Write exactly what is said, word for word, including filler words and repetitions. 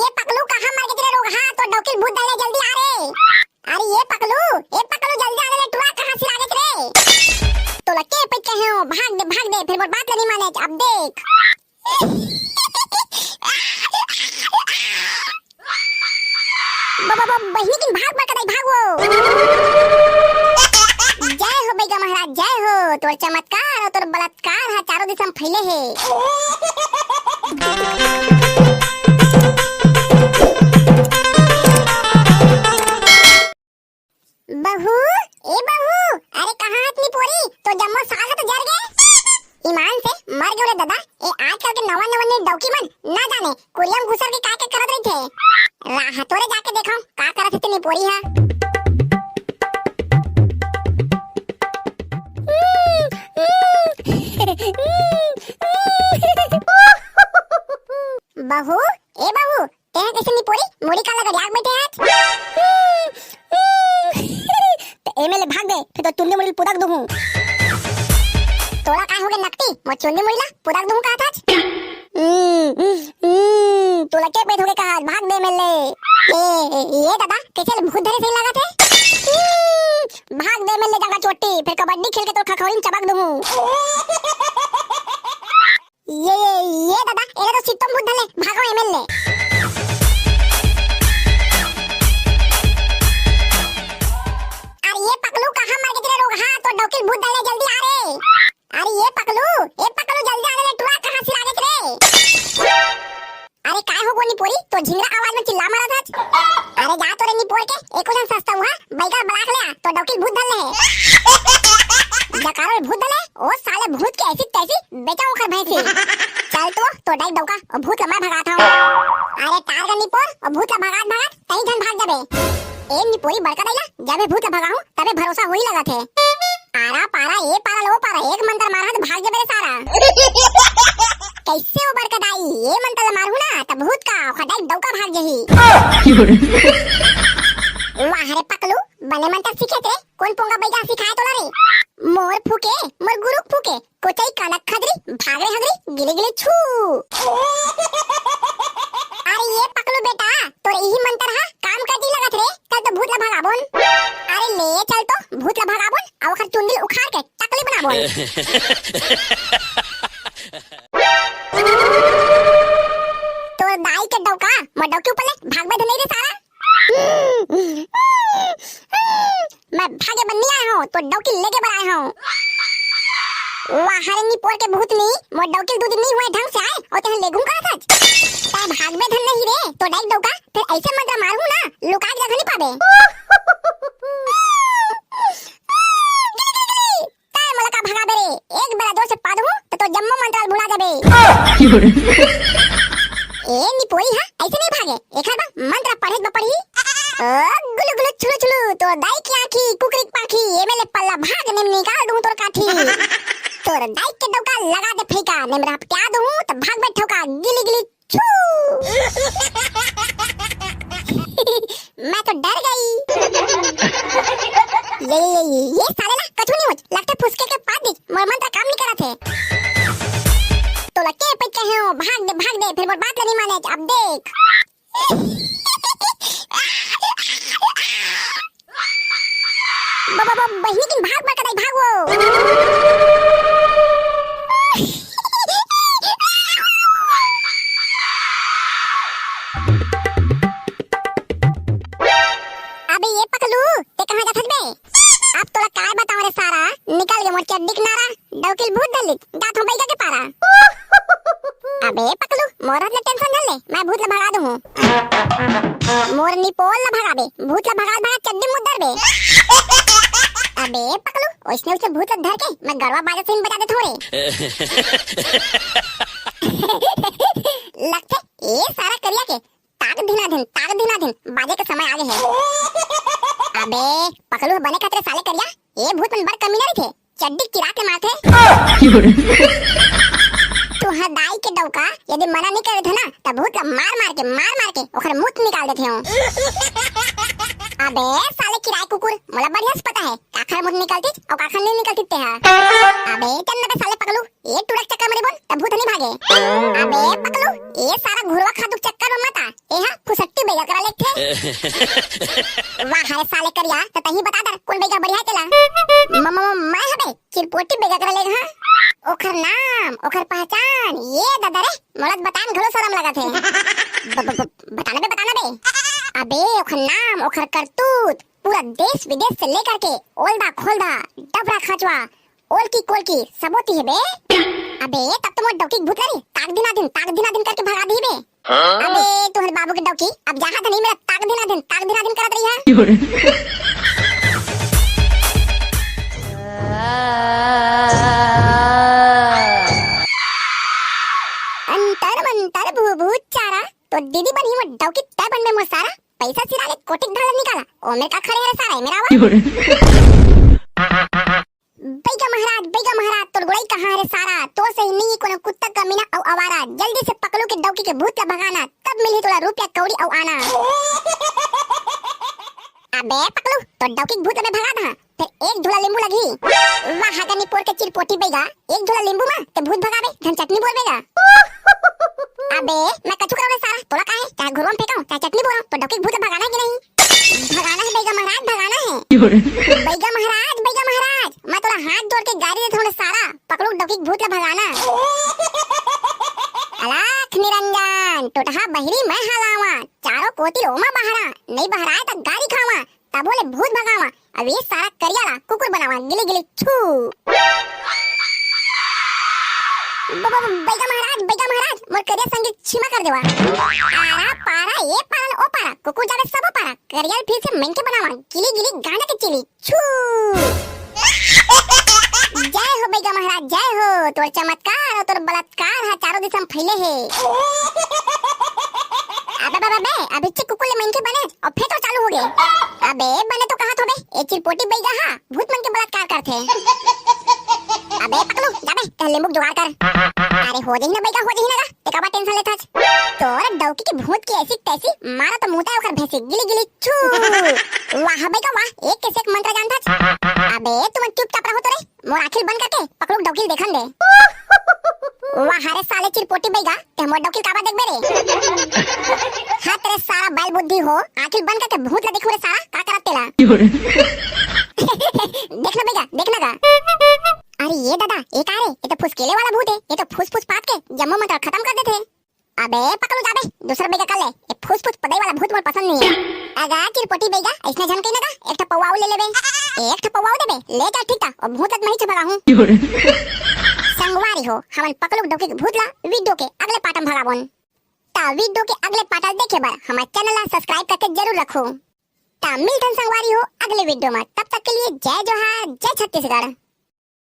ए पकलू, कहाँ मर गे रे रोगहा? तोर डौकी ल भूत धर ले, जल्दी आ रे। अरे ए पकलू, ए पकलू, जल्दी आ रे, टुरा कहाँ सिरा गे रे? तोला के पइत कहे हो, भाग दे, भाग दे, फेर मोर बात ल नहीं माने, अब देख। ब-, ब-, ब-, बहिनी किन भाग, बड़का दाई, भाग वो। जय हो बैगा महाराज, जय हो। तोर चमत्कार अउ तोर बलात्कार ह चारों दिशा म फैले हे। बहू, ए बहू, अरे कहाँ हस निपोरी? तोर जम्मो साग ह तो जर गे। ईमान से मर गेंव रे ददा, ए आजकल के नवा नवा डौकी मन ना जाने कुरिया म घुसर के काय काय करत रहिथे। राहतो रे जाके देखंव का करत हे ते निपोरी ह। बहू, ए बहू, तें कइसे निपोरी मुड़ी काला गरिया के बइठे हस? त एमे ले भाग बे, फेर तोर चुंदी मुड़ी ल पुदक दूहूं। तोला काय होगे नकटी, मोर चुंदी मुड़ी ला पुदक दूहूं कहत हस? हम्म, हम्म, हम्म, तोला के पइत होगे कहत, भाग बे एमे ले। ए, ए, ए ददा, कइसे ले भूत धरे सही लागत हे? हम्म, भाग बे एमे ले जांगा चोटी, फेर कबड्डी खेल के तोर खखौरी म चबक दूहूं। ये, ये, ये ददा, एला तो सित्तों भूत धर ले, भागो एमे ले। अरे ये पकलू, कहाँ मर गे रे रोगहा? तोर डौकी ल भूत धर ले, जल्दी आ रे। अरे ये पकलू, ए पकलू, जल्दी आ रे, टुरा कहाँ सिरा गे रे? अरे काय होगे निपोरी, तोर झिंगरा आवाज म चिल्ला मारत हस? अरे जा तो रे निपोर के, एको झन सस्ता हुआ, बैगा बलाक ले आ, तोर डौकी ल भूत धर ले हे। जकारो भूत धर ले, ओ साले भूत के ऐसी तैसी बेचा ओखर भैंसी। चल तो, तोर दाई डौका, ओ भूत ल मैं भगात हंव। अरे टार गा निपोर, ओ भूत ल भगात भगात तहीं झन भाग जाबे। ए निपोरी बड़का दाई ला, जब ए भूत ल भगाहूं, तभे भरोसा होही लगत हे। आरा पारा, ए पारा ले ओ पारा, एक मंतर मारहूं त भाग जाबे रे सारा। कइसे ओ बड़का दाई, ए मंतर ल मारहूं ना, त भूत का, ओखर दाई डौका भाग जाही। वाह रे पकलू, बने मंतर सीखे रे, कोन पोंगा बैगा सिखाय तोला रे? मोर फूके, मोर गुरुक फूके, कोचई कानक खदरी, भाग रे हगरी, गिली गिली छू। अरे ये पकलू बेटा, तोर इही मंतर हा काम कर दी लगत रे, चल तो भूत ला भगाबोन। अरे ले चल तो भूत ला भगाबोन, अउ ओखर चुंदी ल उखाड़ के टकली बनाबोन। तोर दाई के डौका, मोर डौकी ऊपर ले भागबे धनई रे सारा। मैं भागे बर नी आय हंव, तोर डौकी लेगे बर आय हंव। वाह रे निपोर के भूतनी, मोर डौकी दू दिन नी होय ढंग से आय, अउ तें लेगहूं कहत हस। तैं भागबे धन नहीं रे, तोर दाई डौका, फेर अइसे मंतर मारहूं ना, लुकाय के जगह नी पाबे। तैं मोला का भगाबे रे? एक बेरा जोर से पादहूं, त तोर जम्मो मंतर ल भुला देबे। ए निपोरी हा, अइसे नहीं भागे, एखर बर मंतर पढ़े बर पड़ही। ओ गुलु गुलु छुलु छुलु, तोर दाई के आंखी, कुकरी के पांखी, एमे ले पल्ला भाग, नेम निकाल दूं तोर काठी। तोर दाई के डौका लगा दे फेंका, नेम रहपटिया दूं, त भाग बे ठौका, गिली गिली छू। मैं तो डर गई। ये, ये, ये, ये साले ला कछु नहीं होच, लगथे फुसके के पाद दिस, मोर मंत्र काम नहीं करत हे। तोला के पइत कहे हो, भाग दे, भाग दे, फेर मोर बात ला नहीं माने, अब देख। ब-, ब-, ब-, बहिनी किन भाग बर कदाई भाग वो। अबे ये पकलू, ते कहाँ जाथस बे? अब तोला काय बताओ रे सारा, निकल गे मोर चड्डी के नारा। डौकी ल भूत धर लिस, जात हूँ बैगा के पारा। अबे पकलू, मोर हाथ ले tension झन ले, मैं भूत ल भगा दूँ। मोर निपोर ल भगाबे, भूत ल भगा भगा चड्डी मुद्दर बे। अबे पकलू, ओइसने ओइसने भूत ल धर के मैं गड़वा बाजा सही बजा देत हूँ रे। लगथे ए सारा करिया के ताक धिना धिन, ताक धिना धिन, बाजे के समय आगे हे। अबे पकलू, बने खतरे साले करिया, ए भूत मन बड़ कमीना रहिथे, चड्डी चिरा के मारथे। तुहर दाई के डौका, यदि मना नहीं करे थे ना, त भूत ला मार मार के, मार मार के ओखर मूत निकाल देथे हूँ। अबे साले किराए कुकुर, मोला बढ़िया से पता हे, काखर मुंह निकलतिस अउ काखर नहीं निकलतिस तेहा। अबे चल ना बे साले पकलू, ए टुरा के चक्कर में नहीं बोल, तब भूत नहीं भागे। अबे पकलू, ए सारा घुरवा खातू के चक्कर में मत आ, ए हा फुसट्टी बैगा करा लेथे। वाह रे साले करिया, त तही बता दर, कोन बैगा बढ़िया हे तेला? म-, म-, म-, मैं हबे, चिरपोटी बैगा करा लेग, हाँ? ओखर नाम, ओखर पहचान, ए ददा रे, मोला त बतान घलो शरम लगत हे। ब-, ब-, ब-, बताना बे, बताना बे। अबे, ओखर नाम, ओखर करतूत, पूरा देश विदेश से लेकर के ओलदा खोलदा, डबरा खाचवा, ओलकी कोलकी, सबो तिही बे। अबे, तब तो मोर डौकी के भूत ला रे, ताक दिना दिन, ताक दिना दिन करके भगा दिही बे। अबे, तुहर बाबू के डौकी, अब जहाँ धनी मेरा ताक दिना दिन, ताक दिना दिन करत रही है। अंतर मंतर भू भू चारा, तो दीदी बनी मोर डौकी, तै बन में मोर सारा, पैसा सिरा ले कोटिक धाला निकाला, ओमे का खड़े हरे सारा, ए मेरा आवा। बैगा महाराज, बैगा महाराज, तोर गोड़ई कहाँ हरे सारा? तोर सही नहीं कोनो कुत्ता कमीना अउ आवारा। जल्दी से पकलू के डौकी के भूत ला भगाना, तब मिलही तोला रुपया कौड़ी अउ आना। अबे पकलू, तोर डौकी के भूत ला मैं भगा दहा, फिर एक झोला लींबू लगही। वाह, हगनी पोर के चिरपोटी बैगा, एक झोला लींबू मा ते भूत भगाबे, धन चटनी बोलबे गा। अबे, मैं कछु करव रे सारा, तोला काहे? चाहे घुरवा में फेंकाऊं, चाहे चटनी बोलाऊं, तो डौकी के भूत ला भगाना है कि नहीं? भगाना है बैगा महाराज, भगाना है। बैगा महाराज, बैगा महाराज, मैं तोला हाथ जोड़ के गारी देत हूँ रे सारा, पकलू डौकी के भूत ला भगाना। अलख निरंजन, टोटहा बहिरी मैं हलावा, चारों कोती ओमा बहरा, नहीं बहराए त गारी खावा, तभो ले भूत भगावा, अब ए सारा करिया ला कुकुर बनावा, गिली गिली छू। ब-, ब-, ब-, बैगा महाराज, बैगा महाराज, मोर करिया संगी छीमा कर देवा। आरा पारा, ए पारा, ओ पारा, कुकुर जावे सबो पारा, करिया ल फिर से मनखे बनावा, गिली गिली गांजा के चिली, छू। जय हो बैगा महाराज, जय हो, तोर चमत्कार अउ तोर बलात्कार हा चारों दिशा में फैले हे। अबे, अबे, अबे, अभी चिक कुकुर ले मनखे बने अउ फेर तो चालू हो गे। अबे, बने तो कहा थो बे, ए चिरपोटी बैगा हा, भूत मन के बलात्कार करथे। अबे पकलू, जाबे, ते लींबू के जुगाड़ कर। अरे हो जही ना बैगा, हो जही ना गा, ते काबर टेंशन लेथस? तोर डौकी के भूत की ऐसी तैसी, मारा तो मुंह ते ओकर भैंसी, गिली गिली छू। वाह बैगा वाह, एक के से एक मंत्र जानथस। अबे तुमन चुपचाप रहो तो रे, मोर आँखी ल बंद करके पकलू के डौकी ल देखन दे। वाह रे साले चिरपोटी बैगा, ते मोर डौकी ल काबर देखबे रे? हाँ तेरे सारा बैल बुद्धि हो, आँखी ल बंद करके भूत ला देखू रे सारा, का करत तेला? देख ना बैगा, देख ना गा। अरे ए ददा, ए का रे? ए तो फुसकेले वाला भूत हे, ए तो फुस फुस पाद के जम्मो मंत्र खतम कर देथे। अबे पकलू जाबे, दूसर बैगा कर ले, ए फुस फुस पदई वाला भूत मोर पसंद नहीं हे। अगा चिरपोटी बैगा, अइसने झन कही ना गा, एक ठा पौवा अउ ले लेबे। एक ठा पौवा अउ देबे, ले जा ठीक ता, ओ भूत ल त मैं ही भगाहूँ। संगवारी हो, हमन पकलू डौकी के भूत ला वीडियो के अगले पाट में भगाबोन। ता वीडियो के अगले पाट ल देखे बर हमर चैनल ला सब्सक्राइब करके जरूर रखो। ता मिलथन संगवारी हो अगले वीडियो में, तब तक के लिए जय जोहार, जय छत्तीसगढ़।